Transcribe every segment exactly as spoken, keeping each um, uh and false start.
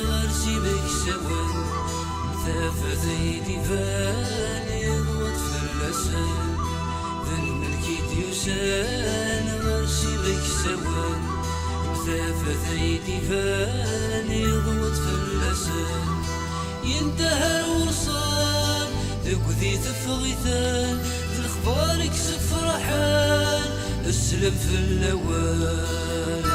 Ɣer s imeksawen, tafat ay d-iban iḍwet fell-asen, d lmelk i d-yusan. Ɣer s imeksawen, tafat ay d-iban iḍwet fell-asen, yendeh ar wurṣan deg wudi teffeɣ-iten, d lexbar i yessefraḥen, slem fell-awen.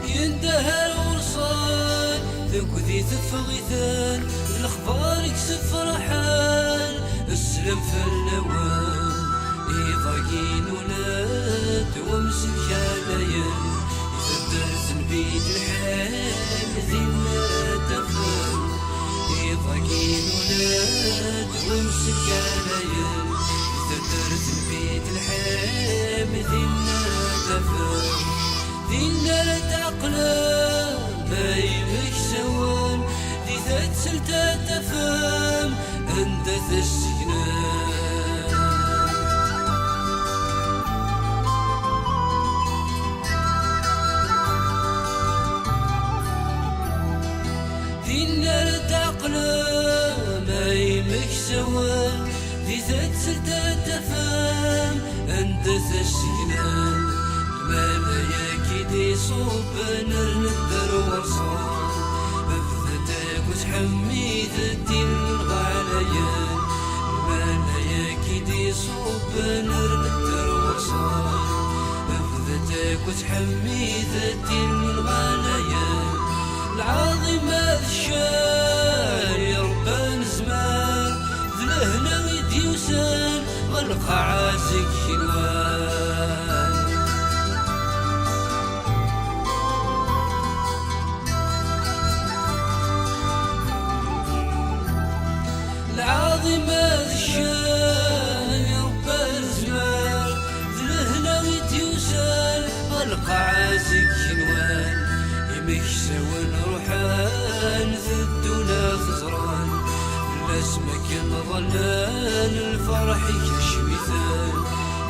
Yendeh ar wurṣan deg wudi teffeɣ-iten, d lexbar i yessefraḥen, slem fell-awen. Iḍ-agi nula-d wemsekalayen, i taddart n Bit Lḥim dinna ara tafem. Iḍ-agi nula-d wemsekalayen, i taddart n Bit Lḥim dinna ara tafem. Dinna ara tɛeqlem ay imeksawen, di tadselt ad tafem anda t-ssegnen. Dinna ara tɛeqlem ay imeksawen, di tadselt ad tafem anda t-ssegnen. Lmal-agi d-iṣubben ar nedder werṣan, bdet akk ttḥemmid ddin lɣalayen. Lmal-agi d-iṣubben ar nedder werṣan, bdet akk ttḥemmid ddin lɣalayen. Lɛaḍima d ccan irebban zzman, d lehna i d-yusan ɣer lqaɛa seg igenwan. Lɛaḍima d ccan irebban zzman, d lehna i d-yusan ɣer lqaɛa seg igenwan. Imeksawen ruḥen, teddun ad t-ẓren, fell-as makken ḍallen, lferḥ ikcem-iten.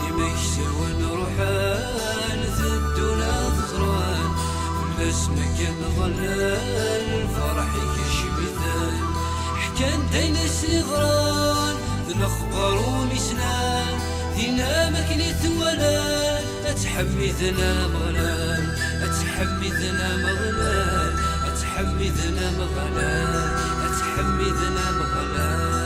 Imeksawen ruḥen, teddun ad t-ẓren, fell-as makken ḍallen, lferḥ ikcem-iten. Ḥkan-d ayen i sen-iḍran, d lexbar umi slan, dinna am akken i t-walan, ad ttḥemmiden Ameɣlal, ad ttḥemmiden Ameɣlal, ad ttḥemmiden Ameɣlal, ad ttḥemmiden Ameɣlal.